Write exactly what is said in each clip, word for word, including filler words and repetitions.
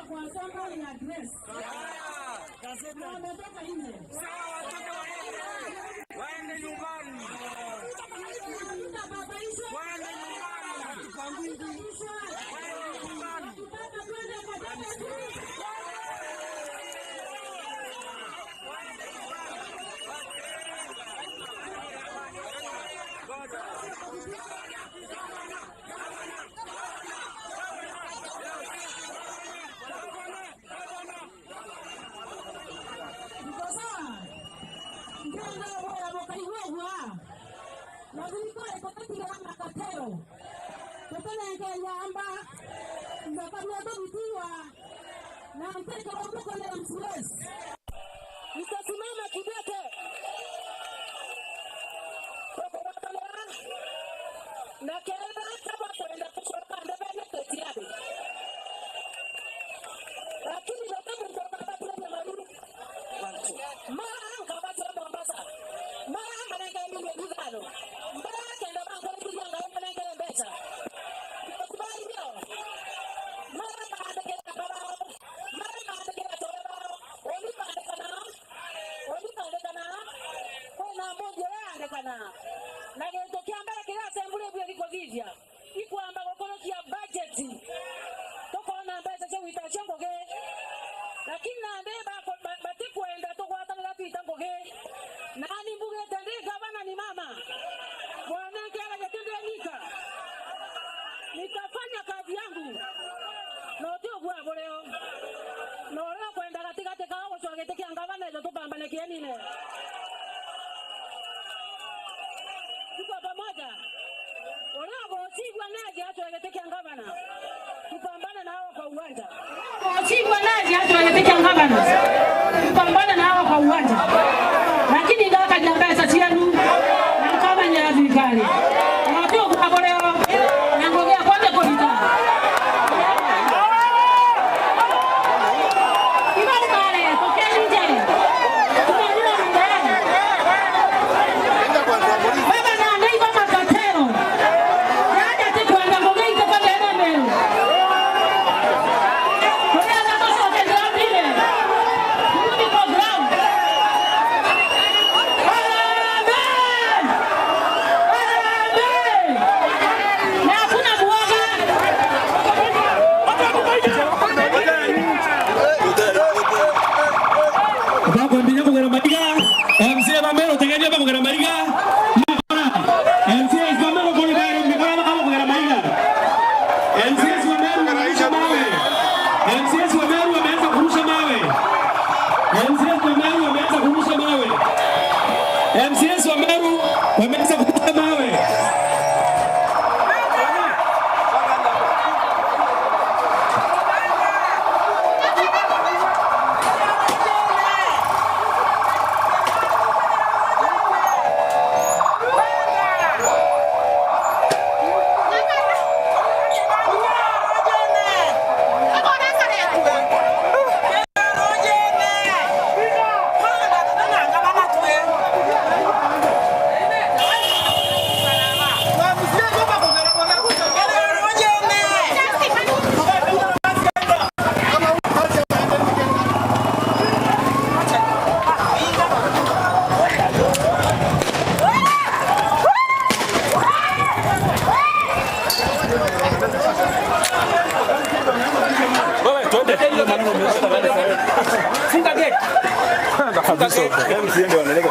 Kwa shamba ya Grace. Na wametoka nje. Waende nyumbani. Waende nyumbani. Waende nyumbani. Niko sawa? Ndenda boya bokaigua gwa. Na thirikari kutetigera makatero. Kutenengeria amba. Ndakabia tubitiwa. Na nteke wa kukonera msuresi. Nitasimama kidete. Kukuwatanira na kenda kaba kwenda kucoka ndebene tutiathi. Lakini lote muntu akabatira maru. Mara nkabatira Mombasa. Mara nkanenga milioni ithano. Mara kenda bankorekiria ngai nkanengere mbeca. Kubali ndio. Mara kaandikira kabao. Mara kaandikira tore bao. Oni bandikana. Oni bandikana. Kwina mungi uria andikana. Na gintu kia mbere kiria assembly ibwiri kuthithia. Ikwamba gukurukia budget. Tukoona mbeca cia gwita cio ngugi. Lakini nandi bako-, ba-, batikwenda tugwatanira twita ngugi. Nani mbugite ndi gavana ni mama. Mwananke aragia ti ndi nika. Nitafanya kazi yangu. Na uti ugua bureo. Na uria ukwenda gatigati kao gucwa giti kia ngavana, ejo tupambane kienine. Tuko pamoja. Uria ugucigua naje acwe giti kia ngavana. Tupambane nao kwa uwanja. Ugucigua naje acwe giti kia ngavana. Tupambane nao kwa uwanja. Lakini ngakagia mbeca cienu. Na nkamenyera thirikari. Na uti ugua bureo. Na ngugi yakwa ndikurita. Bakwambiria kugera maiga, M C A ba Meru, tegenia bakugera maiga. M C As ba Meru kuri bari mikora bakaba kugera maiga. M C As wa Meru wamerusha mawe. M C As wa Meru wameanza kurusha mawe. M C As wa Meru wameanza kurusha mawe. M C As wa Meru wameanza kurusha mawe. Wewe, twende. Funga gate. Funga gate. M C A ndio wanaleta.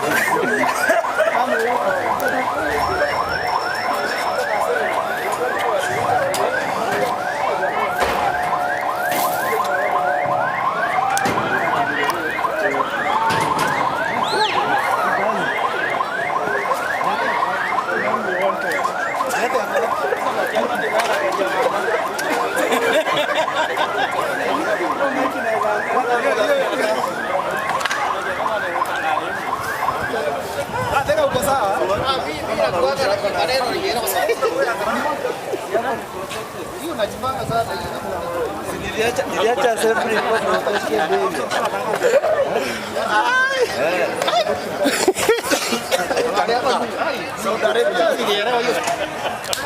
Niliacha, niliacha assembly kwa protest ya baby.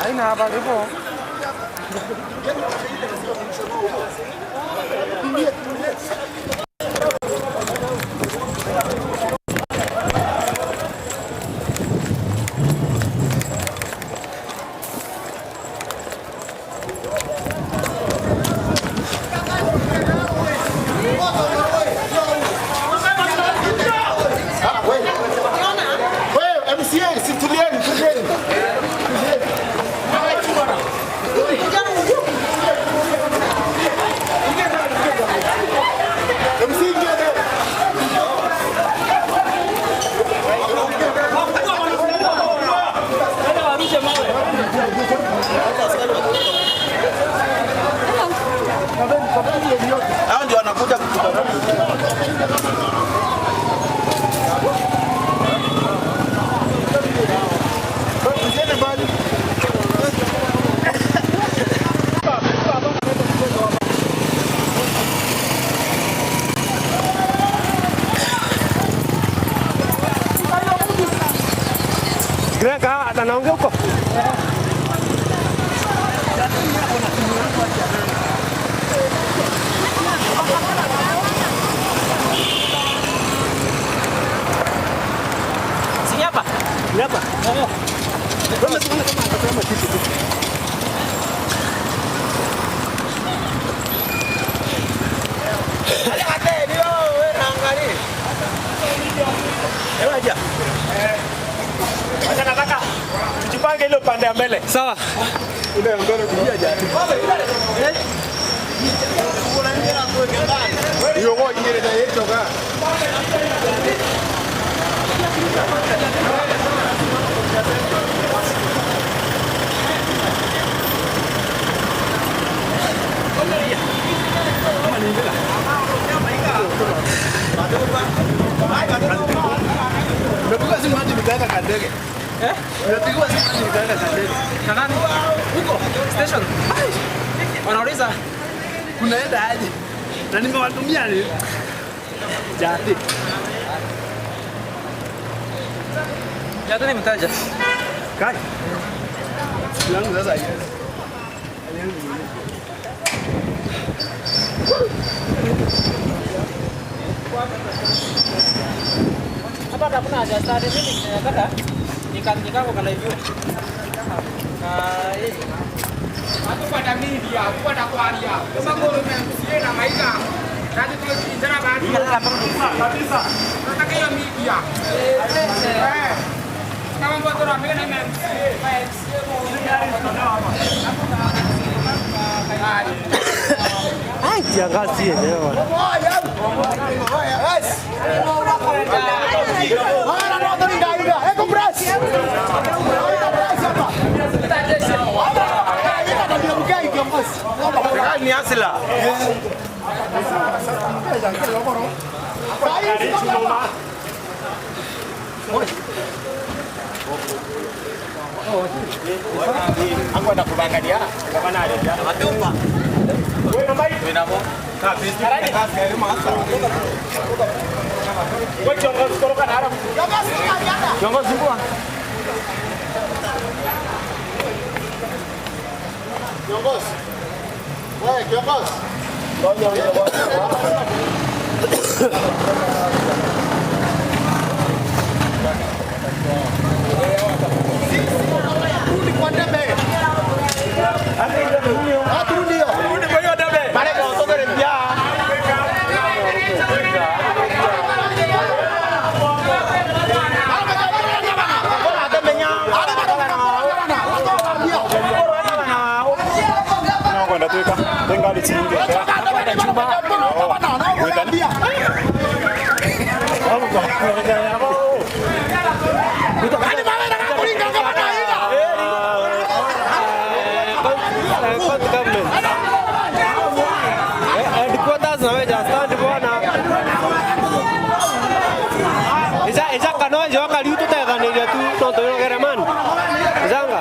Haina habari bo. Anaongea huko. Si hapa? Ni hapa. Wewe unaona kama atatama kitu tu. Acha nataka tujipange ile upande ya mbele. Sawa. Ile ya mbele kulia jati. Hiyo kwa ingere na yetu ka. Umepigwa simu hadi nikaenda kwa ndege. Eh? Umepigwa simu hadi nikaenda kwa ndege. Na nani? Huko station. Ai. Wanauliza kunaenda aje? Na nimewatumia ni jati. Jati ni mteja. Kai. Simu yangu sasa hiyo. Hapa hakuna haja sana, mimi nataka nika-, nikako kana hivyo. Na, eh. Hatukwenda media, hatukwenda kwaria. Kama ngoro M C A na maiga. Na tuko njara bani. Kabisa, kabisa. Nataka hiyo media. Eh. Kama ngoro tunapiga na M C A. Ai, kiangazi yenyewe. Ni asila. Akwenda kubangania. Gavana arenda. Matumba. Wina mai? Wina mo. Wewe kiongozi, koroka na harafu. Kiongozi, mbua. Kiongozi. Wewe, kiongozi. Turudi kwa debe. Turudi hiyo. Turudi kwa hiyo debe. Mareka utogereria. Nakwenda twika. Tengari chini. Chuma. Gwita. Gwita. County government. Eh, headquarters na weja stand bwana. Ija, ija kanoja kariu tutethaniria tu, tontu yogere man. Ijanga.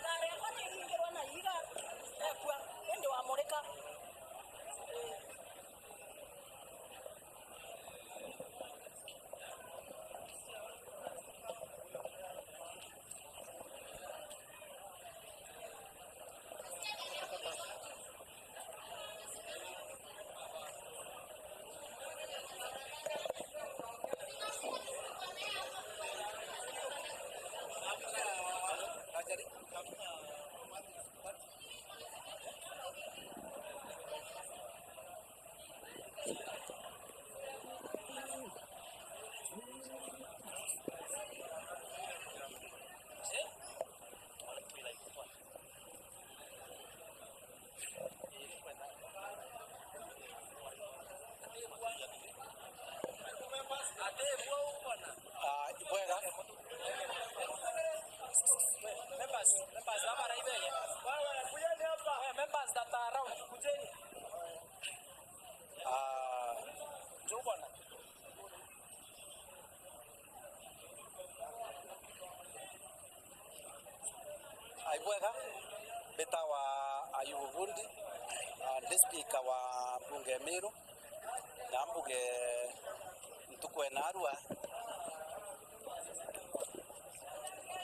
Narengwa niringirwa na iiga, ekua, indi wamurika. Ah, ibwega. Members, members, baba raibeye. Members that are around, kujeni. Ah, njoo bwana. Aibwega, mbitawa Ayubu Bundi, ah, ndi speaker wa mbunge ya Meru, na mbuge ntuku ya naarua.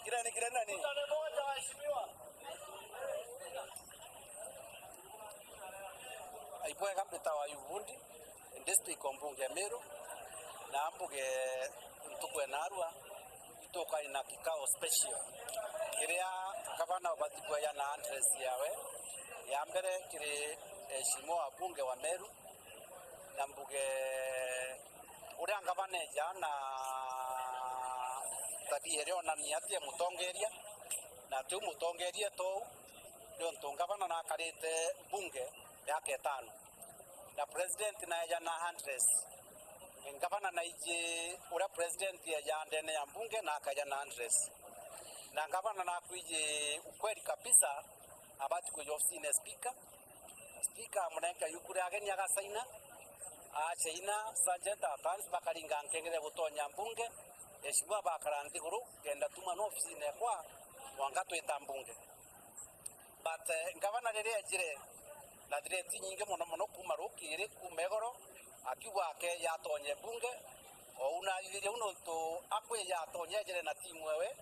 Kireni, kireni nani? Aibwega, mbitawa Ayubu Bundi, ndi speaker o mbunge ya Meru, na mbuge ntuku ya naarua itukaina kikao special kiria gavana ubati kwejana address yawe ya mbere kiri eheshimiwa wabunge wa Meru, na mbuge uria ngavana eja na tabia iria onania ati e mutongeria, na tiu mutongeria tou, niuntu ngavana nakarite mbunge miaka itano. Na president naeja na address. Ngavana naiji uria president eja ndene ya mbunge na akaeja na address. Na ngavana nakwiji ukweli kabisa, abati kwija ofisine ya speaker. Speaker amunenka yuku ria ageni agasaina. Acaina, sergeant at arms bakaringa nkengere ya gutonya mbunge. Eheshimiwa bakara nthiguru, kenda tuma no ofisine ekwa, mwanka twita mbunge. But, eh, ngavana riria ejire na threat inyingi mono mono kuuma rukiri, kuuma igoro, akiuga akeja atonye mbunge, ou nathithirie u nontu akwija atonye ejire na timu ewe,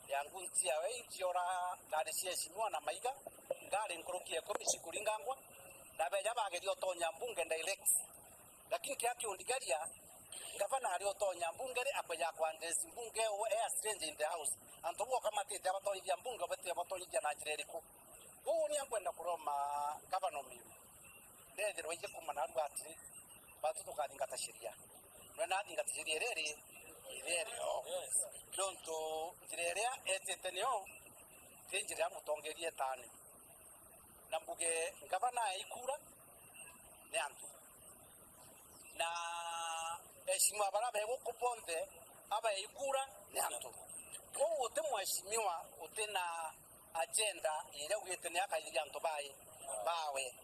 ya ngunti yawe ichiora ngari cia eshimiwa na maiga, ngari nkuruki ya ikumi cikuringangwa, na beja bageria utonya mbunge direct. Lakini kiria kiundigaria, ngavana ari utonya mbunge ri, akweja ku address mbunge u e a stranger in the house. Antu bu okamatite abatonyithia mbunge, bati abatonyithia na njira iriku? Uu ni nkwenda kuroma ngavana Miru. Ndethirwa iji kuma narua atiri, batu tukathingata sheria. Nwe nathingata sheria iria iri, iria iri o. Nontu njira iria etite nio, ti njira ya mutongeria etani. Na mbuge ngavana aikura ni antu. Na eshimiwa baria be guku bonthe abaikura ni antu. Kwou uti mweshimiwa uti na agenda iria ugite ni akaithiria antu bae, bawe.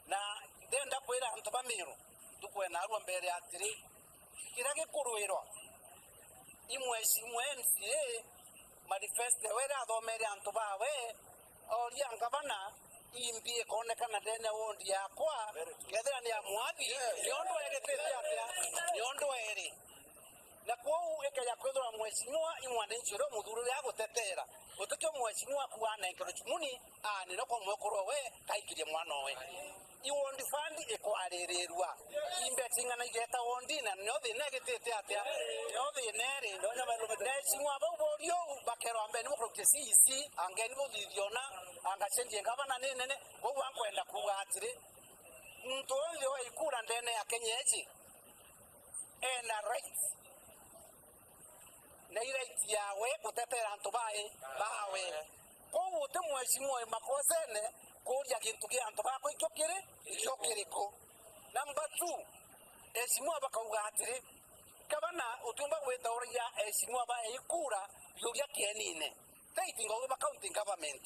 Na ndenda kwira antu ba Miru, ntuku ya narua mbere atiri, kiria gikurwirwa i mweshimiwa M C A, manifesto yawe iria athomere antu bawe, oria ngavana, imbi ikonekana ndene ya wondi yakwa, kethira ni ya mwathi, ni undu egitite atia? Ni undu eri. Na kwou ikeja kwithirwa mweshimiwa i mwananchi uria muthuri uria agutetera, utikio mweshimiwa kuga anenkerwe chumuni, aanine kwa mwekuru we, kaikirie mwana owe. I wondi fund ikwaririrua. Imbecha ing'ana igeta wondi, na nio thina igitite atia? Nio thina iri. Ndecimu abau bori uu bakerwa mbeni bukurukia C E C, angeni buthithia ona, anga change ngavana ni nene. Kwou ankwenda kuuga atiri, muntu onthe wa ikura ndene ya Kenya iji, ena right. Na i right yawe gutetera antu bae, bawe. Kwou uti mweshimiwa wi makosene kuuria gintu gia antu bakwa ikio kiri, ikio kiriku? Number two, eshimiwa bakauga atiri, gavana utiumba gwita uragia eshimiwa ba ikura biuria kienine. Ti itingo ba county government.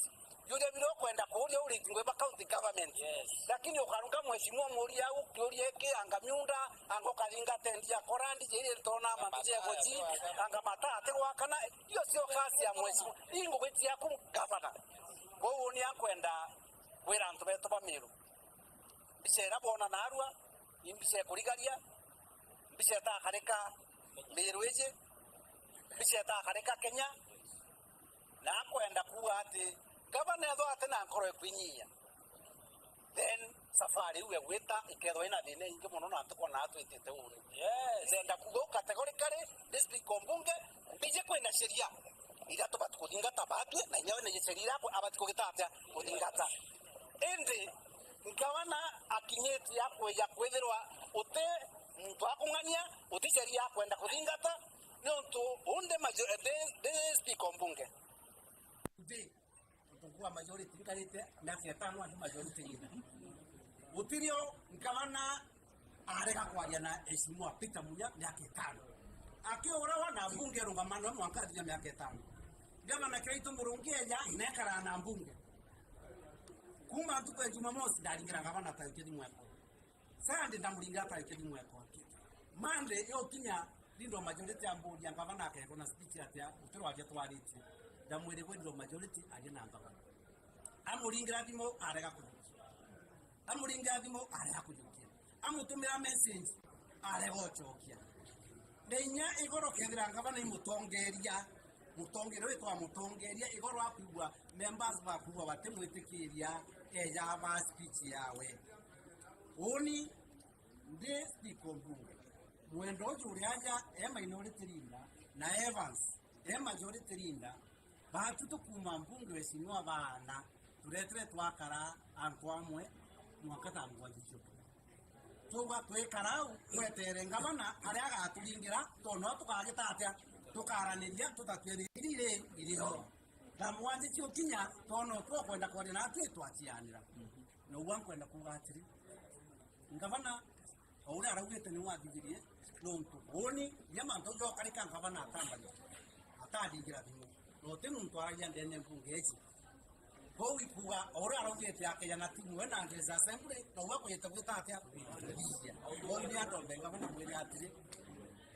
Biuria biria ukwenda kuuria uri itingo ba county government. Yes. Lakini ukarunga mweshimiwa muria au kiuria iki, anga miunda, anga ukathingata ndia korandi jiri tona mantu jegoti, anga mataa ati gwakana, iyo sio kazi ya mweshimiwa. Ii ngugi ciaku gavana. Kwou uni ankwenda kwira antu betu ba Miru, mbica iria boona narua, i mbica ikurigaria, mbica itakarika Miru iji, mbica itakarika Kenya. Na akwenda kuuga ati gavana ethwa ati na nkoro ikwinyia, then safari iu egwita ikethwa ina thina ingi mono, na ntuku na twitite uni. Yes. Ndenda kuuga u categorically, ndi speaker o mbunge, mbiji kwina sheria iria tubati kuthingata batwi, na inya wina sheria iria abati kugita atia kuthingata. Indi gavana akinyite ya kwija kwithirwa uti muntu akung'ania, uti sheria akwenda kuthingata, niuntu uu ndi majo-, ndi, ndi speaker o mbunge. Nthi, utungu wa majority, nkarite miaka itano, andi majority nyina. Gutirio ngavana arega kwaria na Mheshimiwa Peter Munya miaka itano. Akiurawa na mbunge arungama na mwanka athinya miaka itano. Ngavana Kiraitu Murungi eja, nekara na mbunge. Kuma ntuku ya Jumamosi, ndaringira ngavana ataikia thimu ekwa. Sunday ndamuringira ataikia thimu ekwa. Monday yokinya, leader wa majority amburia ngavana akegwa na speech atia, utirwaria twaritie. Ndamwire gwe leader wa majority aria na ngavana. Amuringira thimu, arega kujukia. Amuringira thimu, arega kujukia. Amutumira message, arega ucokia. Na inya igoro kethira ngavana imutongeria, mutongeria witwa mutongeria, igoro akwigua members bakwigua batimwitikiria, eja aba speech yawe. Uni ndi speaker o mbunge. Mwenda uju uri aja e minority leader, na Evans e majority leader, batu tukuma mbunge weshimiwa baana, turetire twakara antu amwe mwanka ta mugwanja cio. Tuga twikara au, twetere ngavana aria agaturingira, tona tukagita atia, tukaraniria, tutatwire iri iri iri ho. Thaa mugwanja ciokinya, tona ukwenda kwaria natwi, twacianira. Na ugwa nkwenda kuuga atiri, ngavana, o uria araugite ni wathithirie, nontu uni, inya mantu jokarika ngavana atambari, atandingira thimu. No ti nontu aragia ndene mbunge ici. Kwou ikuga, o uria araugite akeja na timu we na Angeles Assembly, na ugwa kwita gwita atia? Kwithia. Kwou ni atombe ngavana mwire atiri,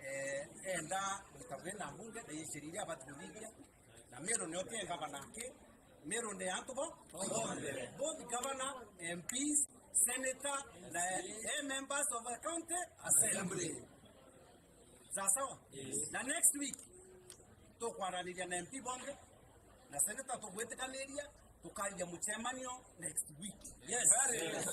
eh, enda gwita gwina mbunge, na yiciri iria abati kuthithia. Na Meru nio ti ngavana aki, Meru ni antu bo, both governor, M Ps, senator, na, eh, members of the county assembly. Sawa sawa? Yes. Na next week, tukwaraniria na M P bonthe, na seneta tugwitikaniria, tukaria mucemanio next week. Yes. Yes.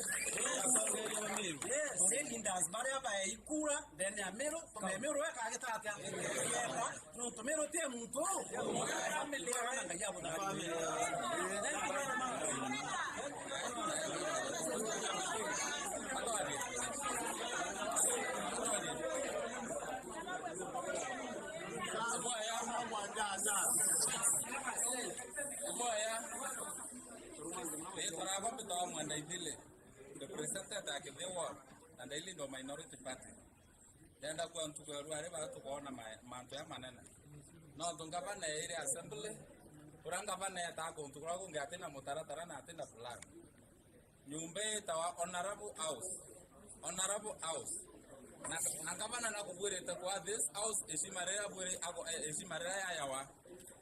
Turi leaders baria bae ikura ndene ya Meru, tume Meru weka agita atia? Yenda, nontu Meru ti muntu. Family. Ngai abutharimire. Thank you very much. Atwari. Atwari. Iboya. Iboya. Riitwa riakwa mbitawa Mwenda Ithili, representative ya Kithi Ward, na ndaili ndo minority party. Ndenda kuuga ntuku ya ruari bara tukoona ma-, mantu ya manene. Nontu ngavana eire assembly, uria ngavana etaa kuntu kuria kungi atina mutaratara na atina plan. Nyumba itawa Honorable House. Honorable House. Na, na ngavana nakubwirite kwa this house, heshima riria abwiri-, ako-, eh, heshima riria yayawa.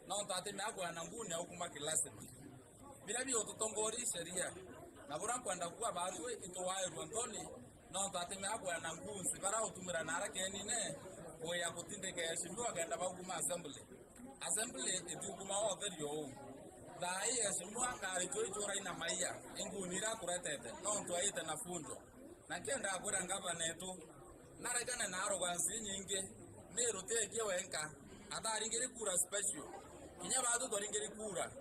Nontu ati meakwea na nguni au kuma kilasini. Biria biututongoria sheria. Na buria nkwenda kuuga baatwi ituwairua nthoni, nontu ati meakwea na ngunsi bara utumira nara kenine, kuya kutindika eshimiwa kenda baukuma assembly. Assembly itiukuma otheri uu. Thaa ii eshimiwa ngari juu ijurai na maiya, inguni iria akuretete, nontu aite na fundo. Na nkienda kwira ngavana etu, naregane na arrogance inyingi, Meru ti ekie wenka, ataringiri kura special. Kinya baatwi twaringiri kura.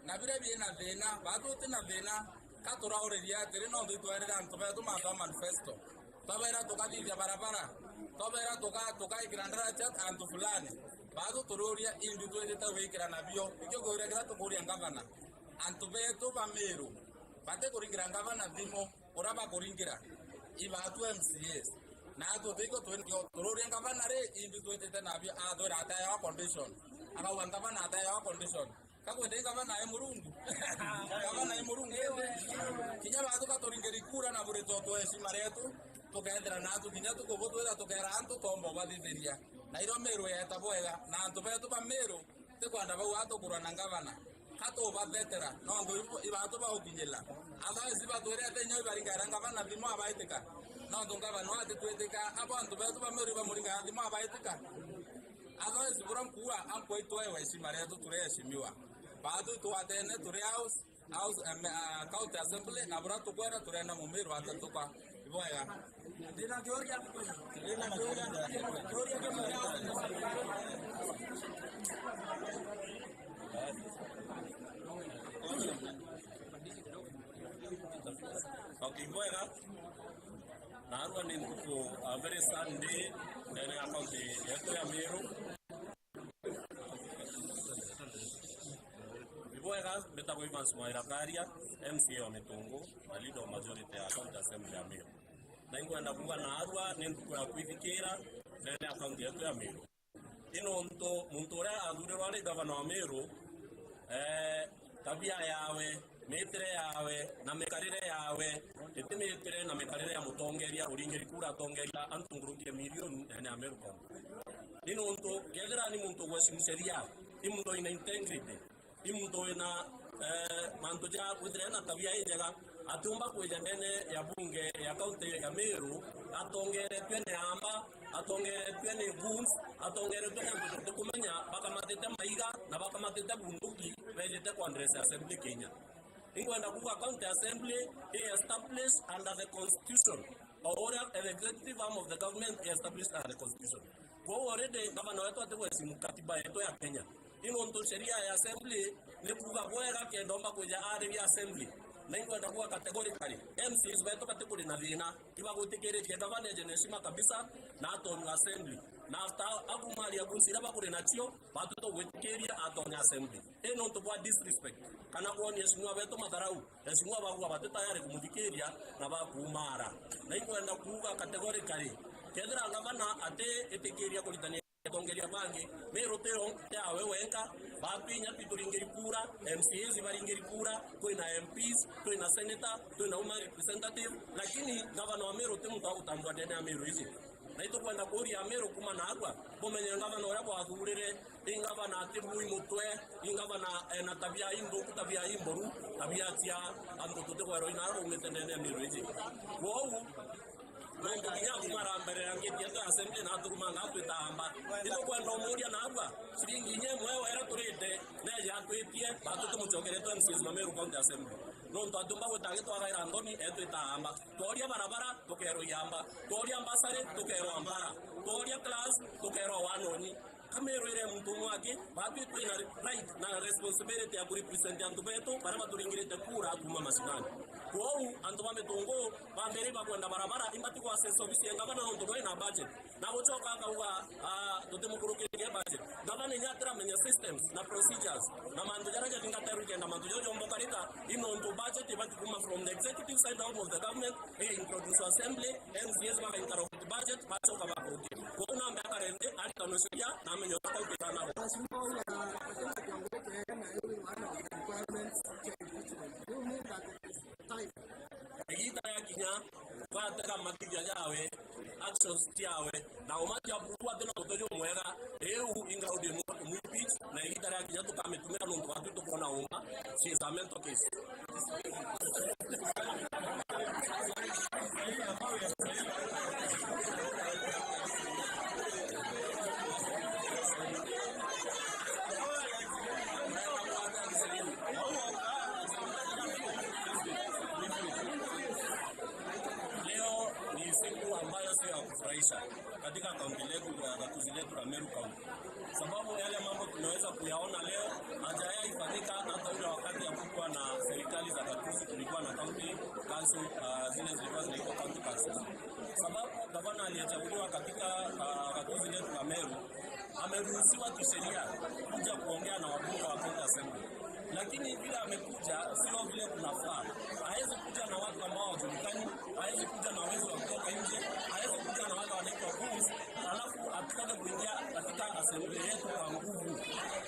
Na biria biina thina, baatwi uti na thina, ka turauriria atiri, nontu itwerire antu betu mantu a manifesto. Twabera tukathithia barabara, twabera tuka-, tukaikira ndaraja antu fulani. Baatwi tururia, imbi twithite gwikira nabio? Ikio kuuria kiria tukuuria ngavana. Antu betu ba Meru, bati kuringira ngavana thimu, uria bakuringira, ibaatwi M C As. Na atwi tiko twinio, tururia ngavana ri, imbi twitite nabio, atwira ataewa condition. Akauga ngavana ataewa condition. Kakwenda i ngavana e Murungu. Ngavana e Murungu. Kinya baatwi ka turingiri kura na buri to tweshima rietu, tukethira na antu kinya tukubu twira tukera antu tomba ubathithiria. Na irio Meru yeeta bwega, na antu betu ba Meru, tikwenda bau atukurwa na ngavana. Ka tubathetera, nontu ibu-, ibaatu baukinyila. Otherwise, ibatwirete inya ibaringaira ngavana thimu abaitika. Nontu ngavana atitwitika, abo antu betu ba Meru bamuringaira thimu abaitika. Otherwise, buria nkuuga, ankwa itwewe heshima rietu, tureheshimiwa. Baatu itwatene, turi house, house, em, ah, county assembly, na buria tukwenda, turenda Mumiru atatuka. Ibwega. Ndina kiuria. Ndina kiuria. Kiuria kimwe. Okay, ibwega. Naarua ni ntuku, a very sad day ndene ya county yetu ya Meru. Ibwega, mbitagwa Evans Mwaira Karia, M C A wa Mitungu, na leader wa majority ya County Assembly ya Meru. Na inkwenda kuuga naarua ni ntuku ya kwithikira ndene ya county yetu ya Meru. Ni nontu muntu uria athurirwa ari gavana wa Meru, eh, tabia yawe, mitire yawe, na mikarire yawe, iti mitire na mikarire ya mutongeria uringiri kura atongeria antu nguruki ya milioni ndene ya Meru County. Ni nontu kethira ni muntu ugwecimu sheria, ni muntu wina integrity, ni muntu wina, eh, mantu ja kwithira ena tabia injega, atiumba kwija ndene ya bunge ya kaunti ya Meru atongeretue ni amba, atongeretue ni goons, atongeretue ni antu tutikumenya, bakamatite maiga na bakamatite bunduki, bejite ku address assembly kinya. Inkwenda kuuga county assembly i established under the constitution, o uria executive arm of the government i established under the constitution. Kwou already gavana wetu atigwecimu katiba yetu ya Kenya. Ni nontu sheria ya assembly ni kuuga bwega kenda omba kwija ariria assembly. Na inkwenda kuuga categorically, M C As betu batikuri na thina, ibagwitikiritie gavana eje na heshima kabisa na atonywa assembly. Na after akumaria goons iria bakuri nacio, batu tugwitikiria atonya assembly. I nontu bwa disrespect, kana kwonia eshimiwa betu matharau, eshimiwa bagua bati tayari kumuthikiria na bakuumara. Na inkwenda kuuga categorically, kethira gavana atiitikiria kuritania atongeria bangi, Meru ti yo yawe wenka, batu inya twituringiri kura, M C As ibaringiri kura, twina M Ps, twina senator, twina woman representative, lakini gavana wa Meru ti muntu wa gutambua ndene ya Meru iji. Na itukwenda kuuria Ameru kuma naarua, bumenye ngavana uria bwathurire, i ngavana ati bui mutwe, i ngavana ena tabia inthuku, tabia imboru, tabia cia antu tutigwerwa ina aria baumite ndene ya Meru iji. Kwou, nontu kinya kuma Mara mbere ya ngiti yetu ya assembly na aturumanga atwita amba. Itukwenda umuria narua, ciringi inya imwe wera turite, neje atwitie, batu tumucokeretwe M C As ma Meru County Assembly. Nontu atumba gwita agitwagaira nthoni, etwita amba. Tworia barabara, tukerwa iamba. Tworia mbasari, tukerwa mbara. Tworia class, tukerwa wanoni. Kameru ire muntu umwe aki, batwi twina right na responsibility ya kurepresent antu betu baria baturingirite kura kuuma mashinani. Kwou, antu ba Mitungu, ba mbere ibakwenda barabara, imbati ku access ofisi ya ngavana nontu ndwari na budget. Na gucoka akauga, ah, tutimukurukirie budget. Ngavana inya atiramenya systems na procedures na mantu jaria jathingatairwe kenda mantu jau jombokarika, i nontu budget ibati kuuma from the executive side arm of the government, i introduce assembly, M C As baka interrupt budget, bacoka bakurukia. Kwou nambe akarende, aritanwe sheria, na amenye uria kaukira nabo. Mheshimiwa huyu anasema kiwango chake na huyu one of the requirements change. Do you mean that it is time? Igiita riakinya, twatega matithia jawe, actions ciawe, na umatia prove ati na utejo mwega, riu inga udi mwipi, na igiita riakinya tukamitumira nontu watu tukona uma, she is a mental case. Leo ni siku ambayo sio ya kufurahisha katika kaunti letu, ya gatuzi letu la Meru County. Sababu yale mambo tunaweza kuyaona leo hajawahi fanyika hata ule wakati hakukuwa na serikali za gatuzi, kulikuwa na county council, ah, zile zilikuwa zinaitwa county council. Sababu gavana aliyechaguliwa katika, ah, gatuzi letu la Meru ameruhusiwa kisheria kuja kuongea na wabunge wa county assembly. Lakini vile amekuja, sio vile kunafaa. Hawezi kuja na watu ambao hawajulikani, hawezi kuja na wezi wa kutoka nje, hawezi kuja na wale wanaitwa goons, alafu atutake kuingia katika assembly yetu kwa nguvu.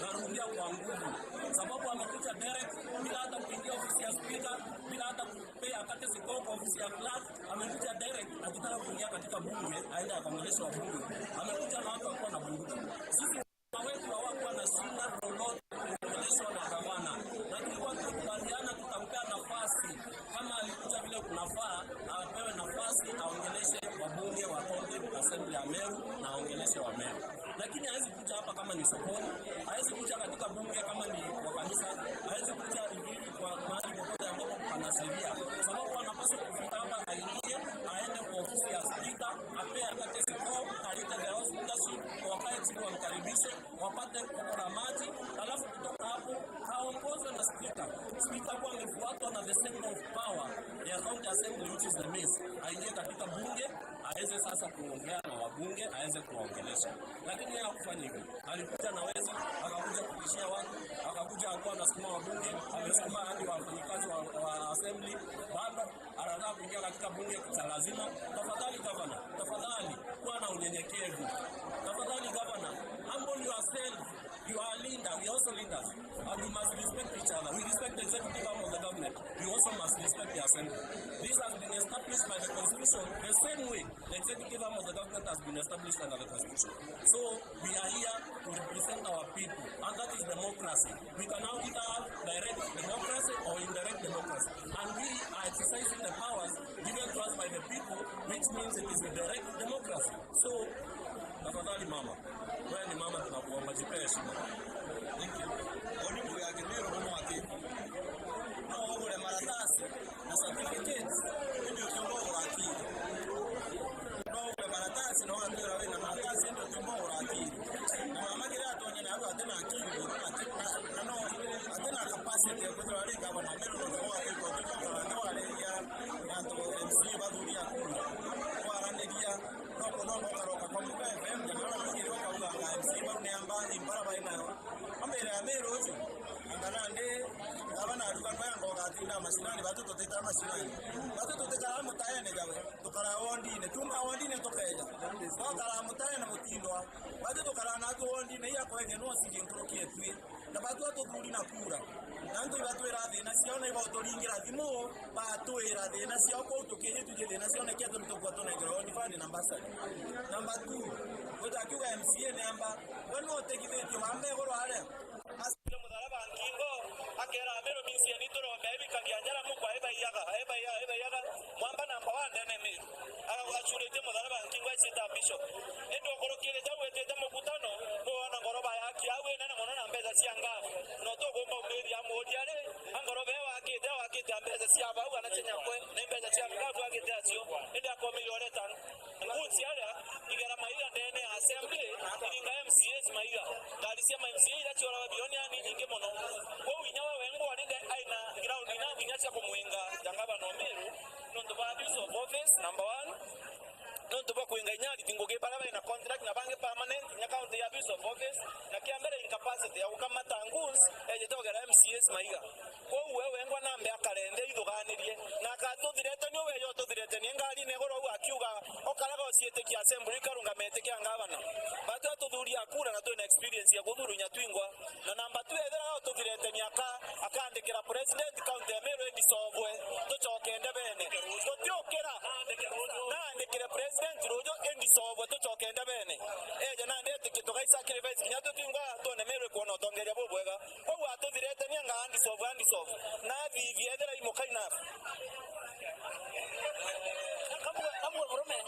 Narudia, kwa nguvu. Sababu amekuja direct bila hata kuingia ofisi ya speaker, bila hata kupea courtesy call kwa ofisi ya clerk, amekuja direct akitaka kuingia katika bunge, aende akaongeleshe wabunge. Amekuja na watu wakiwa na bunduki. Sisi wetu hawakuwa na shida lolote kuongeleshwa na gavana, na tulikuwa tumekubaliana tutampea nafasi, kama alikuja vile kunafaa, apewe nafasi aongeleshe wabunge wa County Assembly ya Meru na aongeleshe wa Meru. Lakini hawezi kuja hapa kama ni sokoni, hawezi kuja katika bunge kama ni kwa kanisa, hawezi kuja hivi kwa mahali popote ambapo pana sheria, sababu anapaswa kufika hapa, aingie, aende kwa ofisi ya spika, apee courtesy call, aite the house leadership, wakae chini wamkaribishe, wapate kokora maji, alafu kutoka hapo aongozwe na spika. Spika hapo amefuatwa na the circle of power ya county assembly, which is the mace, aingie katika bunge, aweze sasa kuongea na wabunge, aweze kuwaongelesha. Lakini yeye hakufanya hivyo. Alikuja na wezi, akakuja kutishia watu, akakuja, alikuwa anasukuma wabunge, amesukuma hadi wafanyikazi wa, wa assembly. Bado anataka kuingia katika bunge cha lazima. Tafadhali gavana, tafadhali kuwa na unyenyekevu. Tafadhali gavana, humble yourself. You are a leader, we are also leaders. And we must respect each other. We respect the executive arm of the government. We also must respect the assembly. This has been established by the constitution the same way the executive arm of the government has been established under the constitution. So we are here to represent our people, and that is democracy. We can now either have direct democracy or indirect democracy. And we are exercising the powers given to us by the people, which means it is a direct democracy. So, tafadhali mama, wewe ni mama, tunakuomba jipe heshima. Thank you. Oni mbuge ya Kimiru no mwaki. No ugure maratasi na certificate, ndio ukiomba ugure akili. No ugure maratasi, no atwira wina maratasi, ndio ukiomba ugure akili. Na mama kira atonye na ati na akili, na, na no, ati na capacity ya kwithira ari gavana, Meru no mwaki, kwa tuko kwa ndio wale ya, na to M C A bathuri ya kura. Kwaraniria, no, no, no, karoka kwa Muka F M, jamaa na mkiri wa kauga, M C A bau ni amba, impara bai nayo. Ambere ya Meru ucio, anga nandi, gavana aruga no yango gatinda mashinani, batu tutita mashinani. Batu tutikara mutaene jawe, tukara wondine, tuma wondine tukeja. Twakara mutaene mutindwa, batu tukara natu wondine, iya kwege no singi nkuruki etwi. Na batu atuthuri na kura. Na antu ibatwira thina ciao na ibauturingira thimu, batwira thina ciao kuu tukinyitithia thina ciao, niki antu nitukua tunengerwa oni fund na mbasari. Number two, gwita akiuga M C A ni amba, we no utegithitio wa mbeguru aria. Asire mutharaba nkingo, Akera Ameru, minsi yeni turombe, aibikagia njara mukwa, ebaiyaga, ebaiyaga, ebaiyaga. Mwamba namba wa ndene Meru. Aga-, acurite mutharaba nkingo ecita Bishop. Indi ukurukire jau witite mukutano, nuona ngoroba yaki au inene mono na mbeca cia ngabu. No tugumba umiria amuria ri, a ngoroba iyo wakite, wakite a mbeca cia bau, ana cia nyakwe, ni mbeca cia ngabu akite acio. Indi akomire ureta Nkunzi aria igera maiga ndene ya assembly, iringa M C As maiga. Ngari cia ma M C A iria cioragwa bilioni ani nyingi mono. Kwou inya we wengwa ninde aina ground ina inya cia kumwinga ja ngavana o Meru, nontu bwa abuse of office, number one. Nontu bwa kwinga inya ariti ngugi baria baina contract na bangi permanent, inya county ya abuse of office, na kia mbere incapacity ya gukamata goons, ejete kugera M C As maiga. Kwou we wengwa nambe akarende ithuganirie, na akatuthirete ni uwe eja ututhirete ni ngari na iguru au akiuga, okaraga uciitikia assembly ikarungama itikia ngavana. Batu atuthuria kura na twina experience ya kuthurwa inya twingwa. Na namba tu ethira ututhirete miaka, akaandikira president county ya Meru indisovwe, tucoke ndebene. Tutiukira, naandikire president ruju indisovwe, tucoke ndebene. Eja nandi etikie tugai sacrifice kinya tutwingwa twone Meru ikwona utongeria bubwega. Kwou atuthirete ni anga undeserve, undeserve. Na athithia ethira imuka enough. Kamwe, kamwe murume.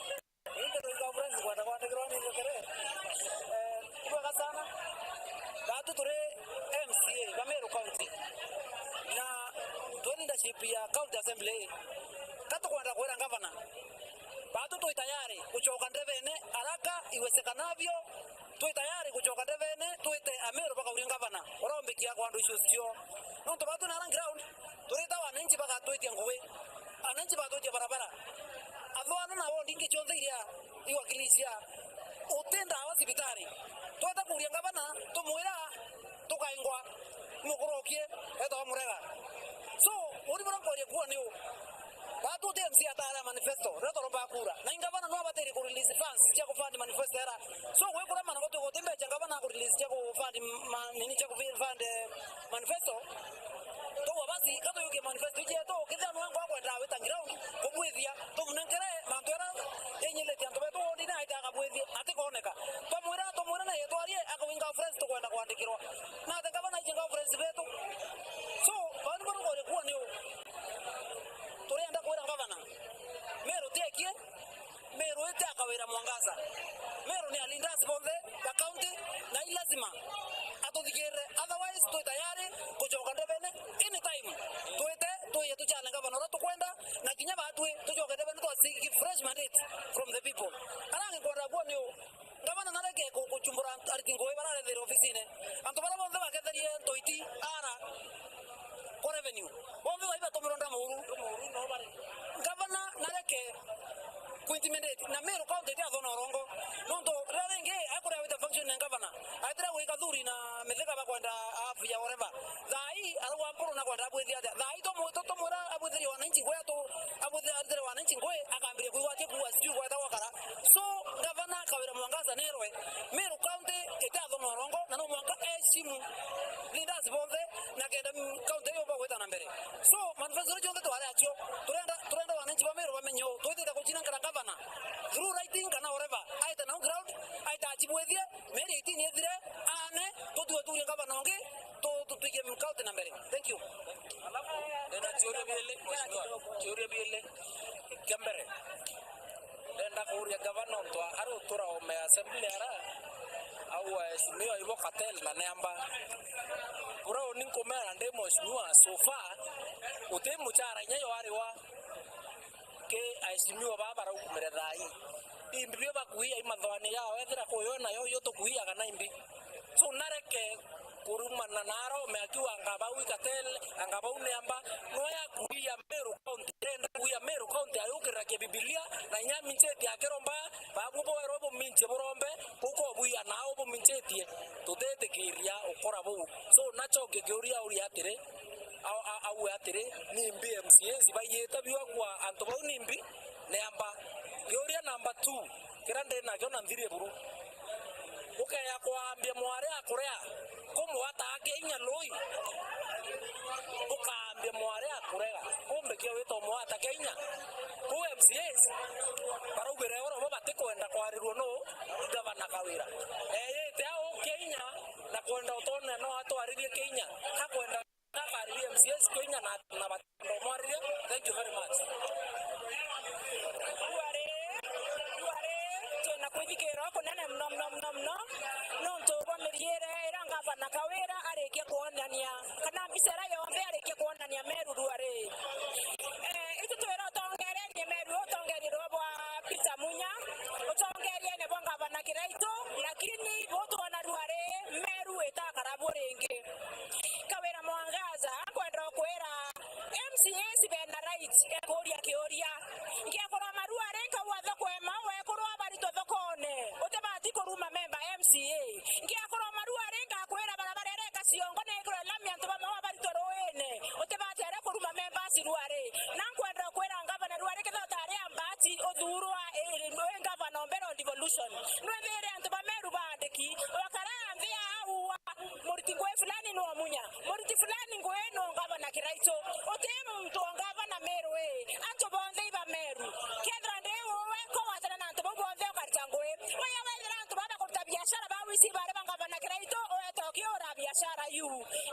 Indi twi conference kwenda kwandikirwa ni njokere. Eh, ibwega sana. Batu turi M C A ba Meru County. Na twi leadership ya County Assembly. Ka tukwenda kwira ngavana. Batu twi tayari gucoka ndebene haraka iwezekanavyo. Twi tayari gucoka ndebene, twite Ameru bakauria ngavana, urombikia kwa andu icio cio. Nontu batu nara ground, turita wananchi bagatwitia ngugi. Wananchi batwitia barabara. Athwana na wondi ingi cionthe iria iwakilishia. Uti ndawa cibitari. Tweta kuria ngavana, tumwira, tukaingwa, mukurukie, etagwa Murega. So, uri bura nkwaria kuo ni u. Batu uti M C A atara manifesto, riria twaromba kura. Na ingavana no abatiri ku release funds cia ku fund manifesto era. So, gwikura mana gutwi guti mbeca ngavana ku release cia ku fund ma, nini cia ku fi-, fund, eh, manifesto. Tugwa basi, ka tuyukie manifesto iji yetu, kethira nwe ngwa kwenda wita ground, kubwithia, tumunenkere mantu era inyithite antu betu wodine aite akabwithia, atikoneka. Twamwira, twamwira na yetwarie, akawinga friends tukwenda kwandikirwa. Na ati ngavana iji ngao friends betu. So, bani bari kuo ni u. Turienda kwira ngavana, Meru ti ekie, Meru iti a Kawira Mwangaza. Meru ni a leaders bonthe ba county, na i lazima atuthikirire. Otherwise, twi tayari kucoka ndebene anytime. Twite, twiye tuchane ngavana uria tukwenda, na kinya batwi tucoke ndebene twa seek fresh mandate from the people. Arangi kwenda kuo ni u. Ngavana nareke ku-, kuchumbura ant-, ariti ngugi bararethere ofisine. Antu baria bonthe baketherie ntoiti ara kwa revenue. Bonthe bai batumirwa ndamouru. Ngavana nareke ku intimidate. Na Meru County itiathona urongo. Nontu riria ringi akuria wita function ya ngavana, aitire gwika thuri na mithika bakwenda afu ya whatever. Thaa ii arauga mpuru na kwenda abwithia atia? Thaa ii twamu-, twa-, twamwira abwithirie wananchi ngui atu-, abwithirie wananchi ngui, akambiria kwigua atia kuua sijui gweta gwakara. So, ngavana Kawira Mwangaza nerwe, Meru County itiathona urongo, na no mwanka eshimu leaders bonthe, na kenda m-, county iyo bagwita na mbere. So, manifesto cionthe twari acio, turenda, turenda wananchi ba Meru bamenye uu, twitite kucina nkara ngavana through writing kana whatever, aite nau ground, aite achibwithie, mieri eighteen ithire, aane, tutue turie ngavana ungi, tu-, tu-, twikie county na mbere. Thank you. Ndina ciuria biili, mheshimiwa. Ciuria biili. Kia mbere, ndenda kuuria ngavana untu a-, ari utura ome assembly ara, au aheshimiwa ibo cartel na niamba. Bura uni nkumera ndi mheshimiwa, so far, uti muchara inya yo ariwa. Ki aheshimiwa baa baraukumire thaa ii. Imbi bio bakuia i mathoani yao, ethira kuyo nayo, iyo tukuia kana imbi? So, nareke kurumana na arome akiuga anga bau i cartel, anga bau ni amba, no ya kuia Meru County, irenda kuia Meru County, ayukirira kia Bibilia, na inya amincheti akiromba, babu boerwe buminche burombe, kuko buia nao buminchetie, tutetikiria ukora buu. So, nachoke kiuria uria atiri, au, au, au atiri, ni mbi M C As baiyite biwa kwa antu bau ni mbi? Niamba. Kiuria namba two, kiria ndi nakio na nthiri buru. Ukeya kwambia mwari akurea, kumwata akia inya lui. Ukaambia mwari akurega, kumbe kia wita umwata kia inya. Kuu M C As, baraugire oro bo batikwenda kwarirua no gavana Kawira. Eyite au kia inya, na kwenda utone no atwaririe kia inya, akwenda Kari M C As kwinya na, na batendo mwarire. Thank you very much. Ruari, ruari, twina kwithikira kunene muno, muno, muno, muno, nontu bwa miriire iria ngavana Kawira arikia kwonania, kana mbica iria yonthe arikia kwonania Meru ruari. Eh, itu twira utongeria ni Meru, utongeria rwa bwa Peter Munya, utongeria ni bwa ngavana Kiraitu, lakini bu twona ruari Meru itakara bu ringi. Kawira Mwangaza, nkwenda ukwira M C As bena right ya kuuria kiuria. Ngiakurwa maruari nkauga thoko ema, wekurwa abaritwe thokone. Utibati kuruma memba M C A. Ngiakurwa maruari ngakwira barabara iria ika ciongo na ikurwe lami antu bamwe babaritwe ruine. Utibati aria kuruma members ruari. Na nkwenda ukwira ngavana ruari kethira utari ambati uthurwa, eh, wi ngavana o mbere o devolution. Nwithiire antu ba Meru baandiki, wakara nthi ya aua, muriti ngui fulani nwa Munya, muriti fulani ngui nwa ngavana Kiraitu. Uti muntu o ngavana Meru ii, antu bonthe iba Meru. Kethira ndi uwe, ko watana na antu bau bonthe ukarita ngui. Waya wethira antu baba kuruta biashara ba wisi bari ba ngavana Kiraitu, ueta ukiura biashara yu.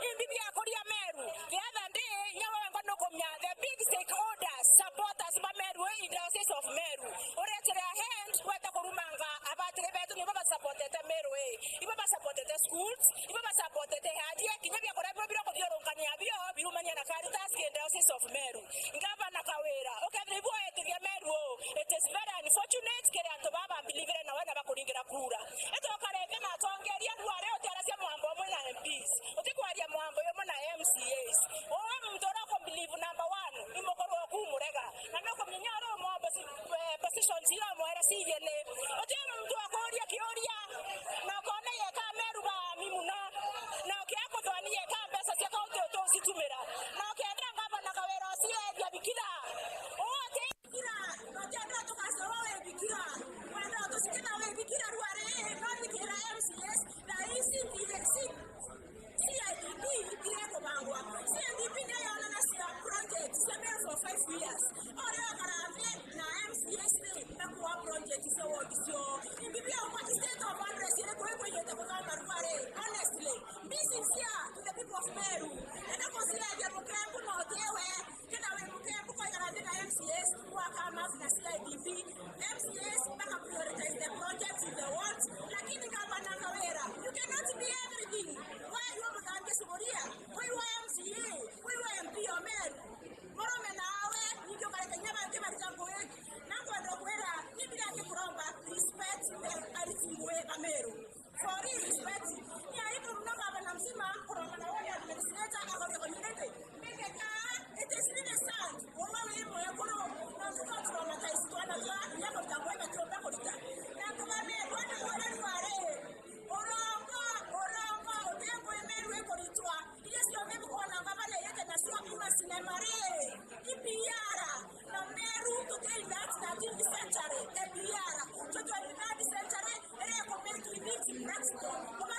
Imbi biakuria Meru, the other day, nya wewe ngo nukumya, the big stakeholders, supporters ba Meru ii in Diocese of Meru. Uretire a hand, weta kurumanga abatiri betu nibo basupportete Meru ii. Ibo basupportete schools, ibo basupportete athie, kinya biakuria bibo bira kuthiurungania bio, birumania na Caritas ki Diocese of Meru. Ngavana Kawira, ukethira ibo wetiria Meru uu, it is very unfortunate kiri antu baba bambilivire nawe na bakuringira kura. Itokarenge na atongeria ruari utiaracia mwambo umwe na M Ps. Utikwaria mwambo umwe na M C As. Uwe muntu uria ukumbilivu number one, ni mukuru oku umurega. Na nukumenya uria umo posi-, eh, positions iria umwere ciigene. Uti muntu akuuria kiuria, na ukona yeka Meru bami muno. Na ukia kuthwani yeka mbeca cia kaunti utucitumira. Na ukethira ngavana Kawira ucio ethia bikira. Uti bikira, na ukethira tukasaba wi bikira. Wenda utucikira wi bikira ruari, no bikira M C As, na isi, isi, C I D P iria kubangwa. C I D P niyo yonanagia project cia Meru for five years. Uria ukarambia na M C As ni na kuwa project cia ward cio. Imbi bia umwe state of address iriku ikwigite kuthoma ruari? Honestly, this is here to the people of Meru. Enda kuciaria mukembu na utiwe. Kenda wi mukembu kwaigana nthi na M C As, gwaka mabu na C I D P, M C As baka prioritize the projects in the wards, lakini ngavana Kawira, you cannot be everything. Waiwe muthambia suguria, waiwe M C A, waiwe M P o Meru. Murume nawe, ningi ukareka kinya bangi barita ngui. Na nkwenda kwira, ni biria ngikuromba, respect the ariti ngui ba Meru. For real, respect. Ni aibu muno gavana mzima kuromana na wale administrator akauria community. Mbeke ka, it is really sad. Uwe wi mwekuru, na tuko traumatize twana twa, ya kurita mwe batiumba kurita. Na tukamekwa na wale ni wale. Urongo, urongo, utengo emeru ikuritwa. Iria cionthe bukwona ngavana yete nacio kuma sinema ri. Ipiara. Na Meru tuti in that thirteenth century, A D R. Tuti in that century, ere ko Meru in it next. Kuma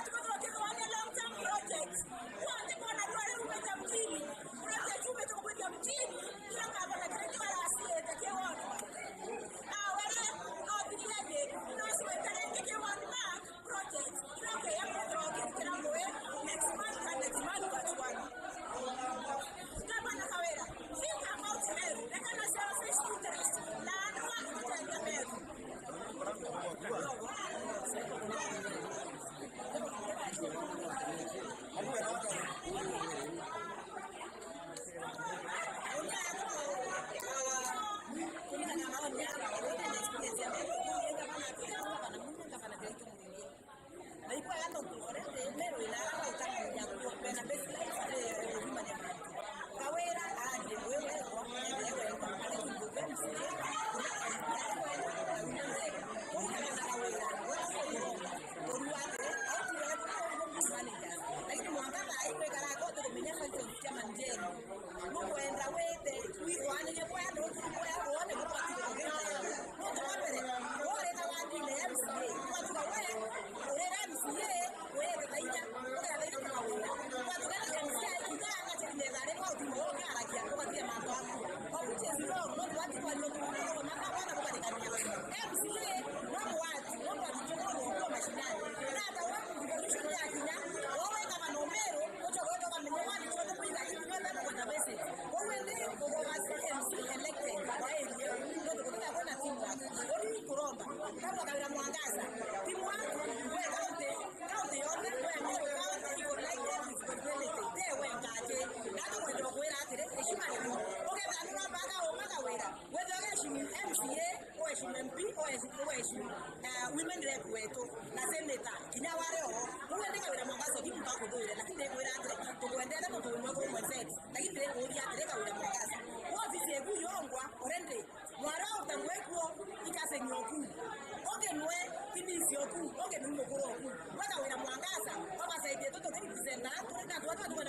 Kau Kawira Mwangaza, ti mwaku, we county, county yonthe, we Meru county, iko united responsibility, ti we ngaki. Na tukwenda kwira atiri, heshima rimo. Ukethira ni wambaga uma Kawira, wethira ugeheshimu M C A, ugeheshimu M P, ugeheshimu, ugeheshimu, eh, women rep wetu, na senator, kinya wari o. Uwe ndi Kawira Mwangaza, ti muntu akuthuire, lakini ndikwira atiri, tukwendete muntu umwe kumwe nzeti, lakini ndikuuria atiri, Kawira Mwangaza, ofisi eku yongwa, already, Mwara utangwe kuo, ikaseng'io ku. Oke nwe, inisi oku, oke nwe mukuru oku. Waka Kawira Mwangaza, obasaidie tutu kiri presenter, turi na tuwa tutu